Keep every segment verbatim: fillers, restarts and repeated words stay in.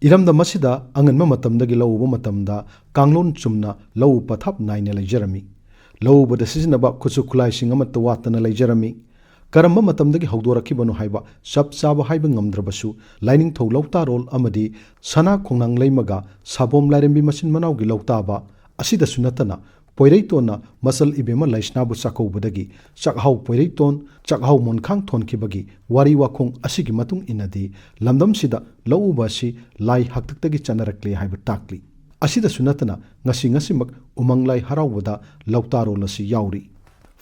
ꯏꯔꯝꯗꯝ ꯑꯁꯤꯗ ꯑꯉꯟꯕ ꯃꯇꯝꯗꯒꯤ ꯂꯧ ꯎꯕ ꯃꯇꯝꯗ ꯀꯥꯡꯂꯣꯟ ꯆꯨꯝꯅ ꯂꯧ ꯎ ꯄꯊꯥꯞ ꯅꯥꯏꯅ ꯂꯩꯖꯔꯝꯃꯤ꯫ ꯂꯧ ꯎꯕꯗ ꯁꯤꯖꯤꯟꯅꯕ ꯈꯨꯠꯁꯨ ꯈꯨꯠꯂꯥꯏꯁꯤꯡ ꯑꯃꯠꯇ ꯋꯥꯠꯇꯅ ꯂꯩꯖꯔꯝꯃꯤ꯫ ꯀꯔꯝꯕ ꯃꯇꯝꯗꯒꯤ ꯍꯧꯗꯣꯔꯛꯈꯤꯕꯅꯣ ꯍꯥꯏꯕ ꯆꯞ ꯆꯥꯕ ꯍꯥꯏꯕ ꯉꯝꯗ꯭ꯔꯕꯁꯨ, ꯂꯥꯏꯅꯤꯡꯊꯧ ꯂꯧꯇꯥꯔꯣꯜ ꯑꯃꯗꯤ ꯁꯅꯥ ꯈꯣꯡꯅꯥꯡ ꯂꯩꯃꯒ ꯁꯥꯕꯣꯝ ꯂꯥꯏꯔꯦꯝꯕꯤ ꯃꯆꯤꯟ ꯃꯅꯥꯎꯒꯤ ꯂꯧꯇꯥꯕ ꯑꯁꯤꯗꯁꯨ ꯅꯠꯇꯅ, ꯄꯣꯏꯔꯩꯇꯣꯟꯅ ꯃꯆꯜ ꯏꯕꯦꯝꯃ ꯂꯩꯁꯅꯥꯕꯨ ꯆꯥꯛꯀꯧꯕꯗꯒꯤ ꯆꯥꯛꯍꯥꯎ ꯄꯣꯏꯔꯩꯇꯣꯟ, ꯆꯥꯛꯍꯥꯎ ꯃꯣꯟꯈꯥꯡ ꯊꯣꯟꯈꯤꯕꯒꯤ ꯋꯥꯔꯤ ꯋꯥꯈꯣꯡ ꯑꯁꯤꯒꯤ ꯃꯇꯨꯡ ꯏꯟꯅꯗꯤ, ꯂꯝꯗꯝꯁꯤꯗ ꯂꯧ ꯎꯕ ꯑꯁꯤ ꯂꯥꯏ ꯍꯥꯛꯇꯛꯇꯒꯤ ꯆꯠꯅꯔꯛꯂꯦ ꯍꯥꯏꯕ ꯇꯥꯛꯂꯤ꯫ ꯑꯁꯤꯗꯁꯨ ꯅꯠꯇꯅ, ꯉꯁꯤ ꯉꯁꯤꯃꯛ ꯎꯃꯪ ꯂꯥꯏ ꯍꯔꯥꯎꯕꯗ ꯂꯧꯇꯥꯔꯣꯜ ꯑꯁꯤ ꯌꯥꯎꯔꯤ꯫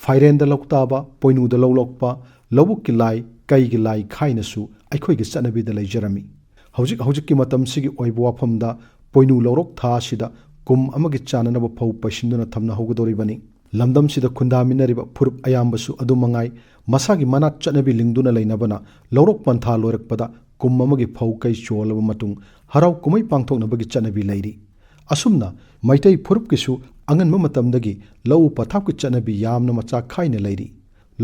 ꯐꯥꯏꯔꯦꯟꯗ ꯂꯧꯇꯥꯕ, ꯄꯣꯏꯅꯨꯗ ꯂꯧ ꯂꯣꯛꯄ, ꯂꯧꯕꯨꯛꯀꯤ ꯂꯥꯏ, ꯀꯩꯒꯤ ꯂꯥꯏ ꯈꯥꯏꯅꯁꯨ ꯑꯩꯈꯣꯏꯒꯤ ꯆꯠꯅꯕꯤꯗ ꯂꯩꯖꯔꯝꯃꯤ꯫ ꯍꯧꯖꯤꯛ ꯍꯧꯖꯤꯛꯀꯤ ꯃꯇꯝꯁꯤꯒꯤ ꯑꯣꯏꯕ ꯋꯥꯐꯝꯗ, ꯄꯣꯏꯅꯨ ꯂꯧꯔꯣꯛ ꯊꯥ ꯑꯁꯤꯗ ꯀꯨꯝ ꯑꯃꯒꯤ ꯆꯥꯅꯅꯕ ꯐꯧ ꯄꯩꯁꯤꯟꯗꯨꯅ ꯊꯝꯅꯍꯧꯒꯗꯧꯔꯤꯕꯅꯤ꯫ ꯂꯝꯗꯝꯁꯤꯗ ꯈꯨꯟꯗꯥꯃꯤꯟꯅꯔꯤꯕ ꯐꯨꯔꯨꯞ ꯑꯌꯥꯝꯕꯁꯨ ꯑꯗꯨ ꯃꯉꯥꯏ, ꯃꯁꯥꯒꯤ ꯃꯅꯥꯠ ꯆꯠꯅꯕꯤ ꯂꯤꯡꯗꯨꯅ ꯂꯩꯅꯕꯅ ꯂꯧꯔꯣꯛ ꯄꯟꯊꯥ ꯂꯣꯏꯔꯛꯄꯗ ꯀꯨꯝ ꯑꯃꯒꯤ ꯐꯧ ꯀꯩ ꯆꯣꯜꯂꯕ ꯃꯇꯨꯡ ꯍꯔꯥꯎ ꯀꯨꯝꯍꯩ ꯄꯥꯡꯊꯣꯛꯅꯕꯒꯤ ꯆꯠꯅꯕꯤ ꯂꯩꯔꯤ꯫ ꯑꯁꯨꯝꯅ ꯃꯩꯇꯩ ꯐꯨꯔꯨꯞꯀꯤꯁꯨ ꯑꯉꯟꯕ ꯃꯇꯝꯗꯒꯤ ꯂꯧ ꯎ ꯄꯊꯥꯞꯀꯤ ꯆꯠꯅꯕꯤ ꯌꯥꯝꯅ ꯃꯆꯥ ꯈꯥꯏꯅ ꯂꯩꯔꯤ꯫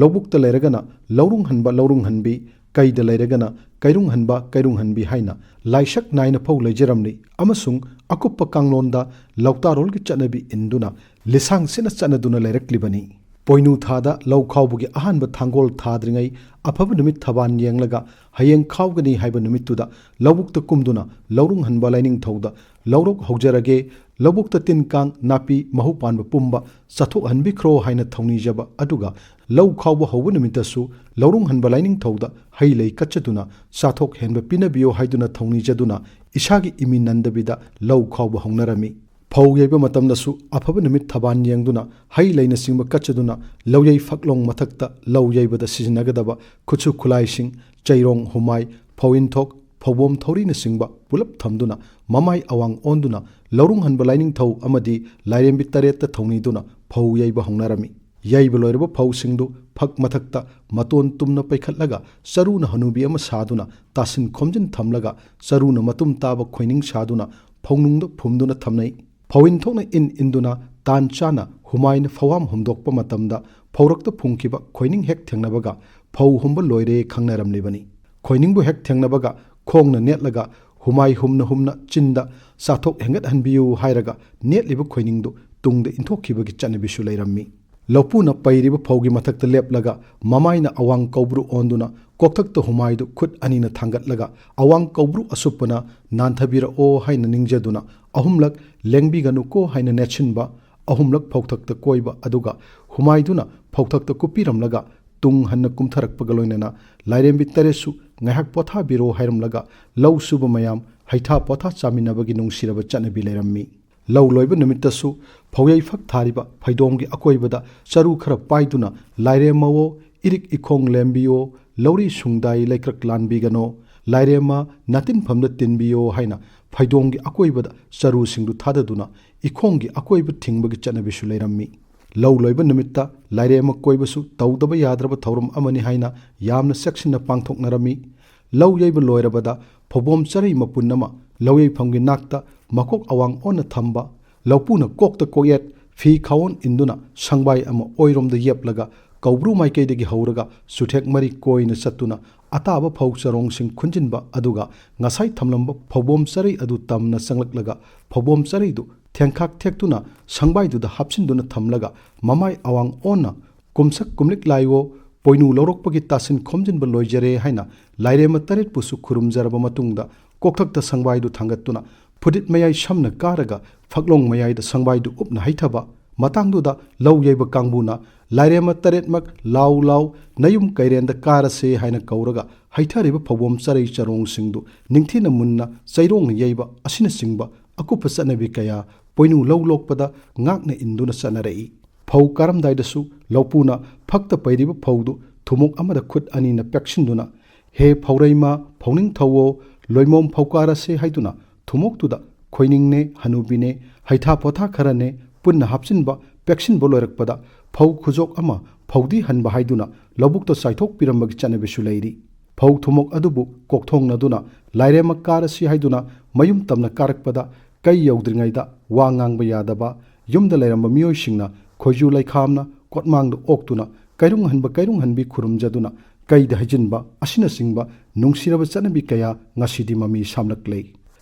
ꯂꯧꯕꯨꯛꯇ ꯂꯩꯔꯒꯅ ꯂꯧꯔꯨꯡ ꯍꯟꯕ ꯂꯧꯔꯨꯡ ꯍꯟꯕꯤ, ꯀꯩꯗ ꯂꯩꯔꯒꯅ ꯀꯩꯔꯨꯡ ꯍꯟꯕ ꯀꯩꯔꯨꯡ ꯍꯟꯕꯤ ꯍꯥꯏꯅ ꯂꯥꯏꯁꯛ ꯅꯥꯏꯅ ꯐꯧ ꯂꯩꯖꯔꯝꯂꯤ, ꯑꯃꯁꯨꯡ ꯑꯀꯨꯞꯄ ꯀꯥꯡꯂꯣꯟꯗ ꯂꯧꯇꯥꯔꯣꯜꯒꯤ ꯆꯠꯅꯕꯤ ꯏꯟꯗꯨꯅ ꯂꯤꯁꯥꯡ ꯁꯤꯠꯅ ꯆꯠꯅꯗꯨꯅ ꯂꯩꯔꯛꯂꯤꯕꯅꯤ꯫ ꯄꯣꯏꯅꯨ ꯊꯥꯗ ꯂꯧ ꯈꯥꯎꯕꯒꯤ ꯑꯍꯥꯟꯕ ꯊꯥꯡꯒꯣꯜ ꯊꯥꯗ꯭ꯔꯤꯉꯩ ꯑꯐꯕ ꯅꯨꯃꯤꯠ ꯊꯕꯥꯟ ꯌꯦꯡꯂꯒ ꯍꯌꯦꯡ ꯈꯥꯎꯒꯅꯤ ꯍꯥꯏꯕ ꯅꯨꯃꯤꯠꯇꯨꯗ ꯂꯧꯕꯨꯛꯇ ꯀꯨꯝꯗꯨꯅ ꯂꯧꯔꯨꯡ ꯍꯟꯕ ꯂꯥꯏꯅꯤꯡꯊꯧꯗ ꯂꯧꯔꯣꯛ ꯍꯧꯖꯔꯒꯦ, ꯂꯧꯕꯨꯛꯇ ꯇꯤꯟ ꯀꯥꯡ ꯅꯥꯄꯤ ꯃꯍꯨ ꯄꯥꯟꯕ ꯄꯨꯝꯕ ꯆꯥꯊꯣꯛꯍꯟꯕꯤꯈ꯭ꯔꯣ ꯍꯥꯏꯅ ꯊꯧꯅꯤꯖꯕ, ꯑꯗꯨꯒ ꯂꯧ ꯈꯥꯎꯕ ꯍꯧꯕ ꯅꯨꯃꯤꯠꯇꯁꯨ ꯂꯧꯔꯨꯡ ꯍꯟꯕ ꯂꯥꯏꯅꯤꯡꯊꯧꯗ ꯍꯩ ꯂꯩ ꯀꯠꯆꯗꯨꯅ ꯆꯥꯊꯣꯛ ꯍꯦꯟꯕ ꯄꯤꯅꯕꯤꯌꯣ ꯍꯥꯏꯗꯨꯅ ꯊꯧꯅꯤꯖꯗꯨꯅ ꯏꯁꯥꯒꯤ ꯏꯃꯤ ꯅꯟꯗꯕꯤꯗ ꯂꯧ ꯈꯥꯎꯕ ꯍꯧꯅꯔꯝꯃꯤ꯫ ꯐꯧ ꯌꯩꯕ ꯃꯇꯝꯗꯁꯨ ꯑꯐꯕ ꯅꯨꯃꯤꯠ ꯊꯕꯥꯟ ꯌꯦꯡꯗꯨꯅ ꯍꯩ ꯂꯩꯅꯆꯤꯡꯕ ꯀꯠꯆꯗꯨꯅ ꯂꯧꯌꯩ ꯐꯛꯂꯣꯡ ꯃꯊꯛꯇ ꯂꯧ ꯌꯩꯕꯗ ꯁꯤꯖꯤꯟꯅꯒꯗꯕ ꯈꯨꯠꯁꯨ ꯈꯨꯠꯂꯥꯏꯁꯤꯡ, ꯆꯩꯔꯣꯡ, ꯍꯨꯃꯥꯏ, ꯐꯧꯏꯟꯊꯣꯛ, ꯐꯧꯕꯣꯝ ꯊꯧꯔꯤꯅꯆꯤꯡꯕ ꯄꯨꯂꯞ ꯊꯝꯗꯨꯅ ꯃꯃꯥꯏ ꯑꯋꯥꯡ ꯑꯣꯟꯗꯨꯅ ꯂꯧꯔꯨꯡ ꯍꯟꯕ ꯂꯥꯏꯅꯤꯡꯊꯧ ꯑꯃꯗꯤ ꯂꯥꯏꯔꯦꯝꯕꯤ ꯇꯔꯦꯠꯇ ꯊꯧꯅꯤꯗꯨꯅ ꯐꯧ ꯌꯩꯕ ꯍꯧꯅꯔꯝꯃꯤ꯫ ꯌꯩꯕ ꯂꯣꯏꯔꯕ ꯐꯧꯁꯤꯡꯗꯨ ꯐꯛ ꯃꯊꯛꯇ ꯃꯇꯣꯟ ꯇꯨꯝꯅ ꯄꯩꯈꯠꯂꯒ ꯆꯔꯨꯅ ꯍꯅꯨꯕꯤ ꯑꯃ ꯁꯥꯗꯨꯅ ꯇꯥꯁꯤꯟ ꯈꯣꯝꯖꯤꯟ ꯊꯝꯂꯒ ꯆꯔꯨꯅ ꯃꯇꯨꯝ ꯇꯥꯕ ꯈꯣꯏꯅꯤꯡ ꯁꯥꯗꯨꯅ ꯐꯧꯅꯨꯡꯗ ꯐꯨꯝꯗꯨꯅ ꯊꯝꯅꯩ꯫ ꯐꯧꯏꯟꯊꯣꯛꯅ ꯏꯟ ꯏꯟꯗꯨꯅ ꯇꯥꯟ ꯆꯥꯅ ꯍꯨꯃꯥꯏꯅ ꯐꯧꯍꯥꯝ ꯍꯨꯝꯗꯣꯛꯄ ꯃꯇꯝꯗ ꯐꯧꯔꯛꯇ ꯐꯨꯝꯈꯤꯕ ꯈꯣꯏꯅꯤꯡ ꯍꯦꯛ ꯊꯦꯡꯅꯕꯒ ꯐꯧ ꯍꯨꯝꯕ ꯂꯣꯏꯔꯦ ꯈꯪꯅꯔꯝꯂꯤꯕꯅꯤ꯫ ꯈꯣꯏꯅꯤꯡꯕꯨ ꯍꯦꯛ ꯊꯦꯡꯅꯕꯒ ꯈꯣꯡꯅ ꯅꯦꯠꯂꯒ ꯍꯨꯃꯥꯏ ꯍꯨꯝꯅ ꯍꯨꯝꯅ ꯆꯤꯟꯗ "ꯆꯥꯊꯣꯛ ꯍꯦꯟꯒꯠꯍꯟꯕꯤꯌꯨ" ꯍꯥꯏꯔꯒ ꯅꯦꯠꯂꯤꯕ ꯈꯣꯏꯅꯤꯡꯗꯨ ꯇꯨꯡꯗ ꯏꯟꯊꯣꯛꯈꯤꯕꯒꯤ ꯆꯠꯅꯕꯤꯁꯨ ꯂꯩꯔꯝꯃꯤ꯫ ꯂꯧꯄꯨꯅ ꯄꯩꯔꯤꯕ ꯐꯧꯒꯤ ꯃꯊꯛꯇ ꯂꯦꯞꯂꯒ ꯃꯃꯥꯏꯅ ꯑꯋꯥꯡ ꯀꯧꯕ꯭ꯔꯨ ꯑꯣꯟꯗꯨꯅ ꯀꯣꯛꯊꯛꯇ ꯍꯨꯃꯥꯏꯗꯨ ꯈꯨꯠ ꯑꯅꯤꯅ ꯊꯥꯡꯒꯠꯂꯒ "ꯑꯋꯥꯡ ꯀꯧꯕ꯭ꯔꯨ ꯑꯁꯨꯞꯄꯅ ꯅꯥꯟꯊꯕꯤꯔꯛꯑꯣ" ꯍꯥꯏꯅ ꯅꯤꯡꯖꯗꯨꯅ ꯑꯍꯨꯝꯂꯛ "ꯂꯦꯡꯕꯤꯒꯅꯨꯀꯣ" ꯍꯥꯏꯅ ꯅꯦꯠꯁꯤꯟꯕ, ꯑꯍꯨꯝꯂꯛ ꯐꯧꯊꯛꯇ ꯀꯣꯏꯕ, ꯑꯗꯨꯒ ꯍꯨꯃꯥꯏꯗꯨꯅ ꯐꯧꯊꯛꯇ ꯀꯨꯞꯄꯤꯔꯝꯂꯒ ꯇꯨꯡ ꯍꯟꯅ ꯀꯨꯝꯊꯔꯛꯄꯒ ꯂꯣꯏꯅꯅ "ꯂꯥꯏꯔꯦꯝꯕꯤ ꯇꯔꯦꯠꯁꯨ ꯉꯥꯏꯍꯥꯛ ꯄꯣꯊꯥꯕꯤꯔꯣ" ꯍꯥꯏꯔꯝꯂꯒ ꯂꯧ ꯁꯨꯕ ꯃꯌꯥꯝ ꯍꯩꯊꯥ ꯄꯣꯊꯥ ꯆꯥꯃꯤꯟꯅꯕꯒꯤ ꯅꯨꯡꯁꯤꯔꯕ ꯆꯠꯅꯕꯤ ꯂꯩꯔꯝꯃꯤ꯫ ꯂꯧ ꯂꯣꯏꯕ ꯅꯨꯃꯤꯠꯇꯁꯨ ꯐꯧꯌꯩ ꯐꯛ ꯊꯥꯔꯤꯕ ꯐꯩꯗꯣꯝꯒꯤ ꯑꯀꯣꯏꯕꯗ ꯆꯔꯨ ꯈꯔ ꯄꯥꯏꯗꯨꯅ "ꯂꯥꯏꯔꯦꯝꯃꯧꯑꯣ, ꯏꯔꯤꯛ ꯏꯈꯣꯡ ꯂꯦꯝꯕꯤꯌꯣ, ꯂꯧꯔꯤ ꯁꯨꯡꯗꯥꯏ ꯂꯩꯀ꯭ꯔꯛ ꯂꯥꯟꯕꯤꯒꯅꯣ, ꯂꯥꯏꯔꯦꯝꯃ ꯅꯥꯇꯤꯟꯐꯝꯗ ꯇꯤꯟꯕꯤꯌꯣ" ꯍꯥꯏꯅ ꯐꯩꯗꯣꯝꯒꯤ ꯑꯀꯣꯏꯕꯗ ꯆꯔꯨꯁꯤꯡꯗꯨ ꯊꯥꯗꯗꯨꯅ ꯏꯈꯣꯡꯒꯤ ꯑꯀꯣꯏꯕ ꯊꯤꯡꯕꯒꯤ ꯆꯠꯅꯕꯤꯁꯨ ꯂꯩꯔꯝꯃꯤ꯫ ꯂꯧ ꯂꯣꯏꯕ ꯅꯨꯃꯤꯠꯇ ꯂꯥꯏꯔꯦꯝꯃ ꯀꯣꯏꯕꯁꯨ ꯇꯧꯗꯕ ꯌꯥꯗ꯭ꯔꯕ ꯊꯧꯔꯝ ꯑꯃꯅꯤ ꯍꯥꯏꯅ ꯌꯥꯝꯅ ꯆꯦꯛꯁꯤꯟꯅ ꯄꯥꯡꯊꯣꯛꯅꯔꯝꯃꯤ꯫ ꯂꯧ ꯌꯩꯕ ꯂꯣꯏꯔꯕꯗ ꯐꯧꯕꯣꯝ ꯆꯔꯩ ꯃꯄꯨꯟ ꯑꯃ ꯂꯧꯌꯩꯐꯝꯒꯤ ꯅꯥꯛꯇ ꯃꯀꯣꯛ ꯑꯋꯥꯡ ꯑꯣꯟꯅ ꯊꯝꯕ, ꯂꯧꯄꯨꯅ ꯀꯣꯛꯇ ꯀꯣꯛꯌꯦꯠ ꯐꯤ ꯈꯥꯋꯣꯟ ꯏꯟꯗꯨꯅ ꯁꯪꯕꯥꯏ ꯑꯃ ꯑꯣꯏꯔꯣꯝꯗ ꯌꯦꯞꯂꯒ ꯀꯧꯕ꯭ꯔꯨ ꯃꯥꯏꯀꯩꯗꯒꯤ ꯍꯧꯔꯒ ꯆꯨꯊꯦꯛ ꯃꯔꯤ ꯀꯣꯏꯅ ꯆꯠꯇꯨꯅ ꯑꯇꯥꯕ ꯐꯧ ꯆꯔꯣꯡꯁꯤꯡ ꯈꯨꯟꯖꯤꯟꯕ, ꯑꯗꯨꯒ ꯉꯁꯥꯏ ꯊꯝꯂꯝꯕ ꯐꯧꯕꯣꯝ ꯆꯔꯩ ꯑꯗꯨ ꯇꯝꯅ ꯆꯪꯂꯛꯂꯒ ꯐꯧꯕꯣꯝ ꯆꯔꯩꯗꯨ ꯊꯦꯡꯈꯥꯛ ꯊꯦꯛꯇꯨꯅ ꯁꯪꯕꯥꯏꯗꯨꯗ ꯍꯥꯞꯆꯤꯟꯗꯨꯅ ꯊꯝꯂꯒ ꯃꯃꯥꯏ ꯑꯋꯥꯡ ꯑꯣꯟꯅ "ꯀꯨꯝꯁꯛ ꯀꯨꯝꯂꯤꯛ ꯂꯥꯏꯑꯣ, ꯄꯣꯏꯅꯨ ꯂꯧꯔꯣꯛꯄꯒꯤ ꯇꯥꯁꯤꯟ ꯈꯣꯝꯖꯤꯟꯕ ꯂꯣꯏꯖꯔꯦ" ꯍꯥꯏꯅ ꯂꯥꯏꯔꯦꯝꯃ ꯇꯔꯦꯠꯄꯨꯁꯨ ꯈꯨꯔꯨꯝꯖꯔꯕ ꯃꯇꯨꯡꯗ ꯀꯣꯛꯊꯛꯇ ꯁꯪꯕꯥꯏꯗꯨ ꯊꯥꯡꯒꯠꯇꯨꯅ ꯐꯨꯗꯤꯠ ꯃꯌꯥꯏ ꯁꯝꯅ ꯀꯥꯔꯒ ꯐꯛꯂꯣꯡ ꯃꯌꯥꯏꯗ ꯁꯪꯕꯥꯏꯗꯨ ꯎꯞꯅ ꯍꯩꯊꯕ꯫ ꯃꯇꯥꯡꯗꯨꯗ ꯂꯧ ꯌꯩꯕ ꯀꯥꯡꯕꯨꯅ "ꯂꯥꯏꯔꯦꯝꯃ ꯇꯔꯦꯠꯃꯛ ꯂꯥꯎ ꯂꯥꯎ, ꯅꯌꯨꯝ ꯀꯩꯔꯦꯟꯗ ꯀꯥꯔꯁꯦ" ꯍꯥꯏꯅ ꯀꯧꯔꯒ ꯍꯩꯊꯔꯤꯕ ꯐꯧꯕꯣꯝ ꯆꯔꯩ ꯆꯔꯣꯡꯁꯤꯡꯗꯨ ꯅꯤꯡꯊꯤꯅ ꯃꯨꯟꯅ ꯆꯩꯔꯣꯡꯅ ꯌꯩꯕ ꯑꯁꯤꯅꯆꯤꯡꯕ ꯑꯀꯨꯞꯄ ꯆꯠꯅꯕꯤ ꯀꯌꯥ ꯄꯣꯏꯅꯨ ꯂꯧ ꯂꯣꯛꯄꯗ ꯉꯥꯛꯅ ꯏꯟꯗꯨꯅ ꯆꯠꯅꯔꯛꯏ꯫ ꯐꯧ ꯀꯥꯔꯝꯗꯥꯏꯗꯁꯨ ꯂꯧꯄꯨꯅ ꯐꯛꯇ ꯄꯩꯔꯤꯕ ꯐꯧꯗꯨ ꯊꯨꯃꯣꯛ ꯑꯃꯗ ꯈꯨꯠ ꯑꯅꯤꯅ ꯄꯦꯛꯁꯤꯟꯗꯨꯅ "ꯍꯦ ꯐꯧꯔꯩꯃ, ꯐꯧꯅꯤꯡꯊꯧꯑꯣ, ꯂꯣꯏꯃꯣꯝ ꯐꯧ ꯀꯥꯔꯁꯦ" ꯍꯥꯏꯗꯨꯅ ꯊꯨꯃꯣꯛꯇꯨꯗ ꯈꯣꯏꯅꯤꯡꯅꯦ, ꯍꯅꯨꯕꯤꯅꯦ, ꯍꯩꯊꯥ ꯄꯣꯊꯥ ꯈꯔꯅꯦ ꯄꯨꯟꯅ ꯍꯥꯞꯆꯤꯟꯕ, ꯄꯦꯛꯁꯤꯟꯕ ꯂꯣꯏꯔꯛꯄꯗ ꯐꯧ ꯈꯨꯖꯣꯛ ꯑꯃ ꯐꯧꯗꯤ ꯍꯟꯕ ꯍꯥꯏꯗꯨꯅ ꯂꯧꯕꯨꯛꯇ ꯆꯥꯏꯊꯣꯛꯄꯤꯔꯝꯕꯒꯤ ꯆꯠꯅꯕꯤꯁꯨ ꯂꯩꯔꯤ꯫ ꯐꯧ ꯊꯨꯃꯣꯛ ꯑꯗꯨꯕꯨ ꯀꯣꯛꯊꯣꯡꯅꯗꯨꯅ ꯂꯥꯏꯔꯦꯝꯃ ꯀꯥꯔꯁꯤ ꯍꯥꯏꯗꯨꯅ ꯃꯌꯨꯝ ꯇꯝꯅ ꯀꯥꯔꯛꯄꯗ ꯀꯩ ꯌꯧꯗ꯭ꯔꯤꯉꯩꯗ ꯋꯥ ꯉꯥꯡꯕ ꯌꯥꯗꯕ, ꯌꯨꯝꯗ ꯂꯩꯔꯝꯕ ꯃꯤꯑꯣꯏꯁꯤꯡꯅ ꯈꯣꯏꯖꯨ ꯂꯩꯈꯥꯝꯅ ꯀꯣꯠꯃꯥꯡꯗ ꯑꯣꯛꯇꯨꯅ ꯀꯩꯔꯨꯡ ꯍꯟꯕ ꯀꯩꯔꯨꯡ ꯍꯟꯕꯤ ꯈꯨꯔꯨꯝꯖꯗꯨꯅ ꯀꯩꯗ ꯍꯩꯖꯤꯟꯕ ꯑꯁꯤꯅꯆꯤꯡꯕ ꯅꯨꯡꯁꯤꯔꯕ ꯆꯠꯅꯕꯤ ꯀꯌꯥ ꯉꯁꯤꯗꯤ ꯃꯃꯤ ꯁꯥꯝꯂꯛꯂꯦ꯫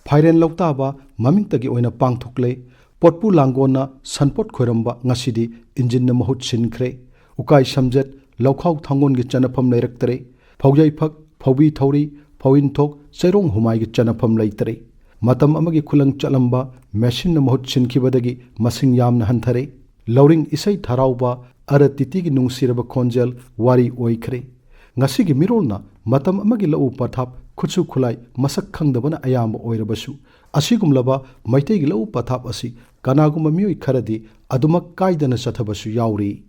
ꯐꯥꯏꯔꯦꯟ ꯂꯧꯇꯥꯕ ꯃꯃꯤꯡꯇꯒꯤ ꯑꯣꯏꯅ ꯄꯥꯡꯊꯣꯛꯂꯦ꯫ ꯄꯣꯠꯄꯨ ꯂꯥꯡꯒꯣꯟꯅ ꯁꯟꯄꯣꯠ ꯈꯣꯏꯔꯝꯕ ꯉꯁꯤꯗꯤ ꯏꯟꯖꯤꯟꯅ ꯃꯍꯨꯠ ꯁꯤꯟꯈ꯭ꯔꯦ꯫ ꯎꯀꯥꯏ ꯁꯝꯖꯦꯠ, ꯂꯧꯈꯥꯎ ꯊꯥꯡꯒꯣꯟꯒꯤ ꯆꯠꯅꯐꯝ ꯂꯩꯔꯛꯇꯔꯦ꯫ ꯐꯧꯖꯩꯐꯛ, ꯐꯧꯕꯤ ꯊꯧꯔꯤ, ꯐꯧꯏꯟꯊꯣꯛ, ꯆꯩꯔꯣꯡ ꯍꯨꯃꯥꯏꯒꯤ ꯆꯠꯅꯐꯝ ꯂꯩꯇꯔꯦ꯫ ꯃꯇꯝ ꯑꯃꯒꯤ ꯈꯨꯂꯪ ꯆꯠꯂꯝꯕ ꯃꯦꯁꯤꯟꯅ ꯃꯍꯨꯠ ꯁꯤꯟꯈꯤꯕꯗꯒꯤ ꯃꯁꯤꯡ ꯌꯥꯝꯅ ꯍꯟꯊꯔꯦ꯫ ꯂꯧꯔꯤꯡ ꯏꯁꯩ ꯊꯥꯔꯥꯎꯕ ꯑꯔꯇꯤꯇꯤꯒꯤ ꯅꯨꯡꯁꯤꯔꯕ ꯈꯣꯟꯖꯦꯜ ꯋꯥꯔꯤ ꯑꯣꯏꯈ꯭ꯔꯦ꯫ ꯉꯁꯤꯒꯤ ꯃꯤꯔꯣꯜꯅ ꯃꯇꯝ ꯑꯃꯒꯤ ꯂꯧꯎ ꯄꯊꯥꯞ, ꯈꯨꯠꯁꯨ ꯈꯨꯠꯂꯥꯏ ꯃꯁꯛ ꯈꯪꯗꯕꯅ ꯑꯌꯥꯝꯕ ꯑꯣꯏꯔꯕꯁꯨ, ꯑꯁꯤꯒꯨꯝꯂꯕ ꯃꯩꯇꯩꯒꯤ ꯂꯧꯎ ꯄꯊꯥꯞ ꯑꯁꯤ ꯀꯅꯥꯒꯨꯝꯕ ꯃꯤꯑꯣꯏ ꯈꯔꯗꯤ ꯑꯗꯨꯃꯛ ꯀꯥꯏꯗꯅ ꯆꯠꯊꯕꯁꯨ ꯌꯥꯎꯔꯤ꯫